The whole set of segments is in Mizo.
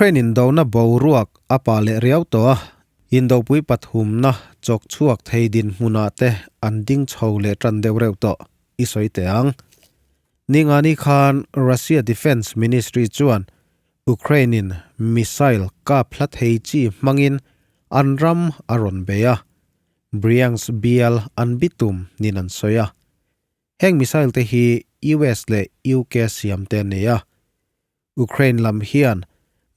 Ukraine indona boruak a pa leh riau tawh a, indopui pathumna chawk chhuak thei dinhmunah te an ding chho leh tan deuh reuh tawh i sawi teh ang. Ningani khan Russia Defence Ministry chuan Ukraine in missile kap hla thei chi hmangin an ram a rawn bei a, Bryansk bial an bitum nin an sawi a. Heng missile te hi US leh UK siam te an nei a. Ukraine lam hian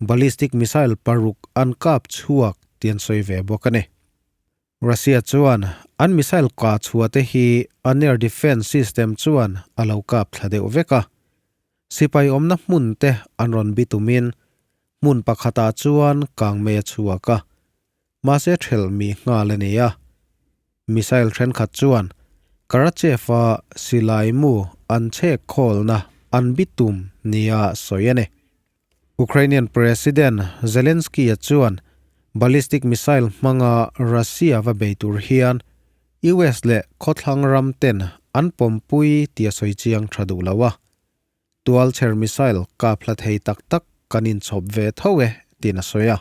ballistic missile paruk an kap chhuak tih an sawi ve bawk a ni. Russia chuan an missile kah chhuah te hi an air defence system chuan a lo kap thla deuh vek a. Sipai awmna hmun te an rawn bitumin hmun pakhatah chuan kangmei a chhuak a, mahse thelh mi nghal a ni a. Missile thenkhat chuan Karachev-a silai mu an chhek khawlna an bitum nia sawi a ni. Ukrainian President Zelensky-a chuan ballistic missile hmanga Russia va bei tur hian US leh khawthlang ram ten an pawmpui tih a sawi chiang tha duh lo a. Tualchher missile kap hla thei tak tak kan inchhawp ve tho e tiin a sawi a.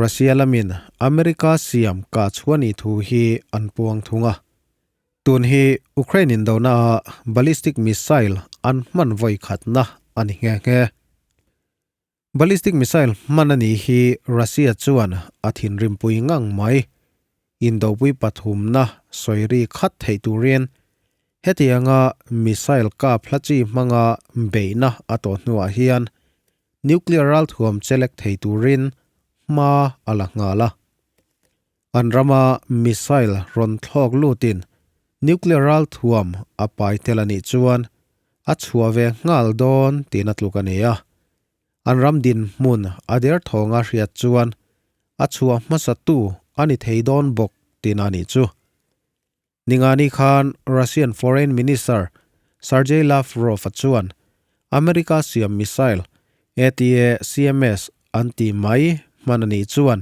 Russia lamin America siam kah chhuah nih thu hi an puang thung a. Tun hi Ukraine indonaah ballistic missile an hman vawi khatna a ni nghe nghe. Ballistic missile hman a nih hi Russia chuan a thinrimpui ngang mai. Indopui pathumna sawi ri khat theih turin hetianga missile kap hla chi hmanga beihna a tawh hnuah hian nuclear ralthuam chelek thei turin hma a la nghal a. An rama missile rawn thlawk lutin nuclear ralthuam a pai tel a nih chuan a chhuah ve nghal dawn tiin a tluk a ni a. An ram dinhmun a derthawnga hriat chuan a chhuah hmasatu a ni thei dawn bawk tiin a nih chu. Ningani khan Russian Foreign Minister Sergei Lavrov-a chuan America siam missile ATACMS an tih mai hman a nih chuan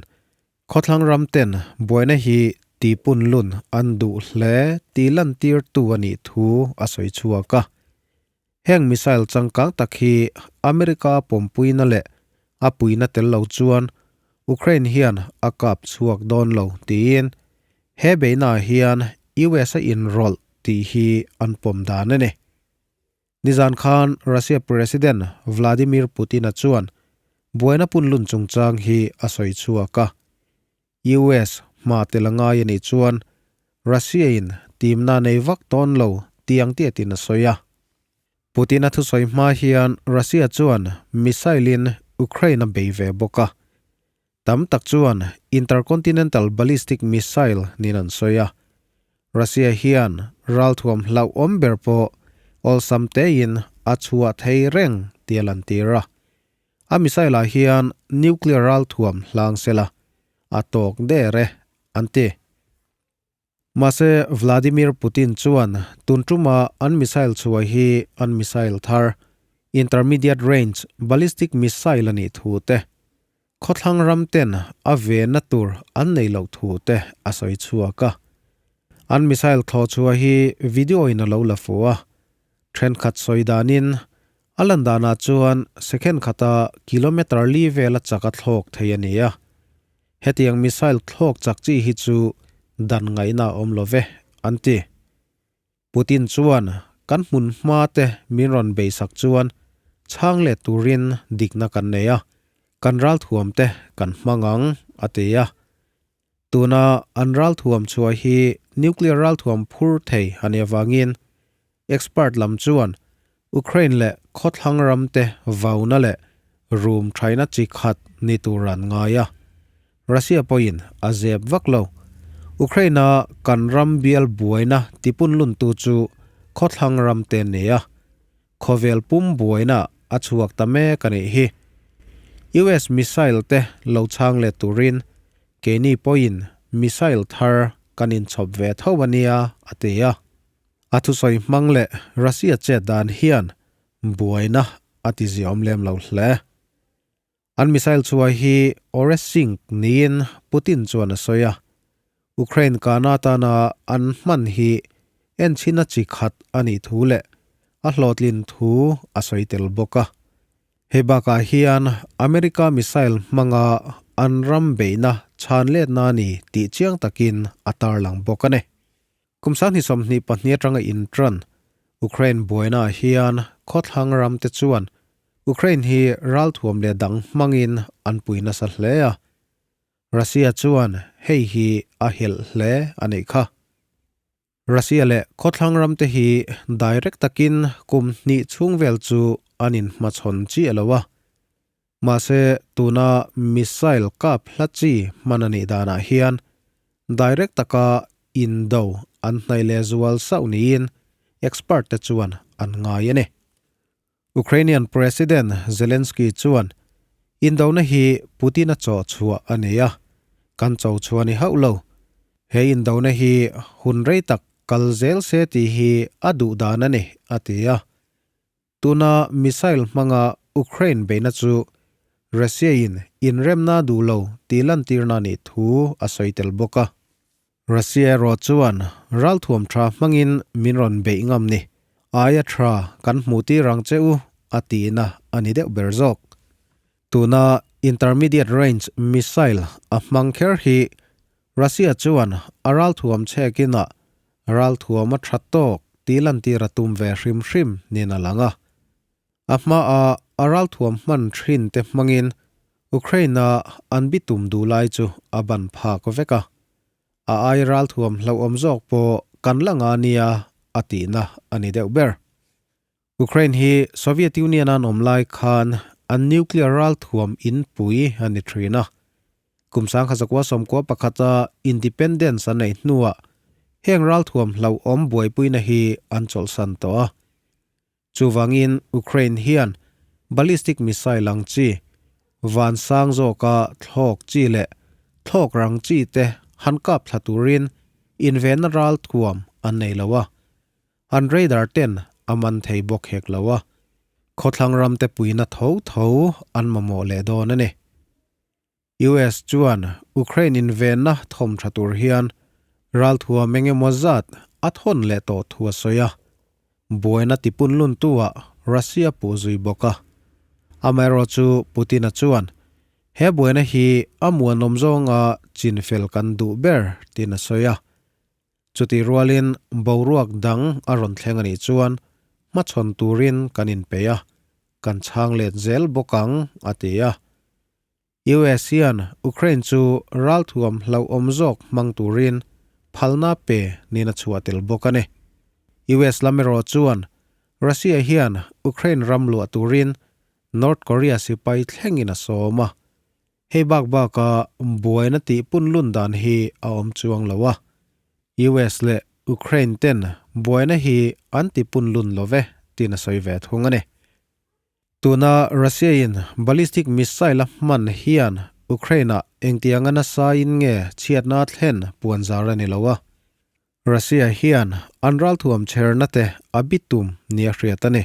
Khawthlang ram ten buaina hi tihpun lun an duh hle tih lantirtu a nih thu a sawi chhuak a. Heng missile changkang tak hi America pawmpuina leh a puina tel lo chuan Ukraine hian a kap chhuak dawn lo tiin he beihnaah hian US a inrawlh tih hi an pawm dan a ni. Nizan khan Russia President Vladimir Putin-a chuan buaina punlun chungchang hi a sawi chhuak a. US hma tel a ngai a nih chuan Russia-in timna nei vak tawn lo tiang tiatin a sawi a. Putin-a thusawi hma hian Russia chuan missile-in Ukraine a bei ve bawk a. Tam tak chuan intercontinental ballistic missile niin an sawi a. Russia hian ralthuam hlauhawm ber pawh awlsam tein a chhuah thei reng tih a lantir a. A missile ah hian nuclear ralthuam hlang sela a tawk der e, an ti. Mahse, Vladimir Putin chuan tun tuma an missile chhuah hi an missile thar, intermediate range ballistic missile a nih thu te, khawthlang ram ten a venna tur an nei loh thu te a sawi chhuak a. An missile thlawh chhuah hi video in a lo la fu a, thenkhat sawi danin a lan danah chuan second khata kilometre li vela chak a thlawk thei a ni a. Hetiang missile thlawk chak chi hi chu dan ngaihna a awm lo ve, an ti. Putin chuan kan hmun hma te min rawn beisak chuan chhang let turin dikna kan nei a, kan ralthuam te kan hmang ang, a ti a. Tuna an ralthuam chhuah hi nuclear ralthuam phur thei a nih avangin expert lam chuan Ukraine leh khawthlang ram te vauna leh rum thaina chi khat ni tur an ngai a. Russia pawhin a zep vak lo. Ukraine-a kan ram bial buaina tipunluntu chu khawthlang ram te an ni a. Khawvel pum buaina a chhuak ta mek a nih hi. US missile te lo chhang let turin keini pawhin missile thar kan inchhawp ve tho a nia, a ti a. A thusawi hmang leh Russia chet dan hian buaina a ti ziawm lem lo hle. An missile chhuah hi Oresink niin Putin chuan a sawi a. Ukraine kahna atana an hman hi enchhina chi khat a nih thu leh a hlawhtlin thu a sawi tel bawk a. Hei bakah hian America missile hmanga an ram beihna chhan letna a ni tih chiang takin a tarlang bawk a ni. Kum 2022 atanga intran Ukraine buainaah hian khawthlang ramte chuan Ukraine hi ralthuam leh dang hmangin an pui nasa hle a. Russia chuan hei hi a helh hle a nih kha. Russia leh khawthlang ramte hi direct takin kum hnih chhung vel chu an inhmachhawn chiah lo a. Mahse tuna missile kap hla chi hman a nih danah hian direct taka indo an hnaih leh zual sauh niin expert te chuan an ngai a ni. Ukrainian President Zelensky chuan, Indona hi Putin-a chaw chhuah a ni a, kan cho chhuah a ni hauh lo. He indona hi hun rei tak kal zel se tih hi a duh dan a ni, a ti a. Tuna missile hmanga Ukraine beihna chu Russia-in inremna duh lo tih lantirna nih thu a sawi tel bawk a. Russia erawh chuan ralthuam tha hmangin min rawn beih ngam ni. Aia tha kan hmuh tir ang che u a tihna a ni deuh ber zawk. Tuna intermediate range missile a hmang kher hi Russia chuan a ralthuam chhekin ah ralthuam a tha tawk tih lantir a tum ve hrim hrim niin a lang a. A hmaa a ralthuam hman thin te hmangin Ukraine-a an bitum duh lai chu a ban phak vek a. A ai ralthuam hlauhawm zawk pawh kan la nga nia a tihna a ni deuh ber. Ukraine hi Soviet Union an awm lai khan an nuclear ralthuam inpui a ni thin a. Kum 1991-a independence an neih hnuah heng ralthuam hlauhawm buaipuina hi an chawlhsan tawh a. Chuvangin Ukraine hian ballistic missile ang chi, van sang zawka thlawk chi leh thlawk rang chi te han kap thla turin invenna ral thuam an nei lo a, an radar ten a man thei bawk hek lo a, khawthlang ram te puina tho tho an mamawh leh dawn a ni. US chuan Ukraine invenna thawm tha tur hian ralthuam eng emaw zat a thawn leh tawh thu a sawi a, buaina tipun luntu-ah Russia puh zui bawk a. Amaherawhchu Putin-a chuan he buaina hi a muanawm zawnga chinfel kan duh ber tiin a sawi a. Chutih rualin boruak dang a rawn thleng a nih chuan hmachhawn turin kan inpeih a, kan chhang let zel bawk ang, a ti a. US hian Ukraine chu ralthuam hlauhawm zawk hmang turin phalna pe niin a chhuah tel bawk a ni. US lam erawh chuan Russia hian Ukraine ram luah turin North Korea sipai thlengin a sawm a. Hei bak baka buaina tih punlun dan hi a awm chuang lo a. US leh Ukraine ten buaina hi an ti punlun lo ve tiin a sawi ve thung a ni. Tuna Russia-in ballistic missile a hman hian Ukraine-ah engtianga nasain nge chhiatna a thlen puan zar a ni lo a. Russia hian an ralthuam chherna te a bitum nia hriat a ni.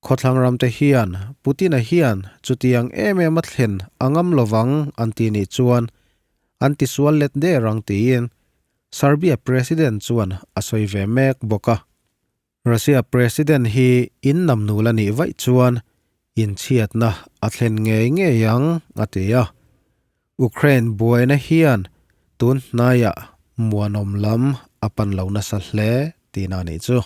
Khawthlang ramte hian Putin-a hian chutiang em em a thlen a ngam lovang an ti nih chuan an tisual let der ang tiin Serbia President chuan a sawi ve mek bawk a. Russia President hi in namnul a nih vaih chuan inchhiatna a thlen ngei ngei ang, a ti a. Ukraine buaina hian tun hnaiah muanawm lam a pan lo nasa hle tihna a nih chu.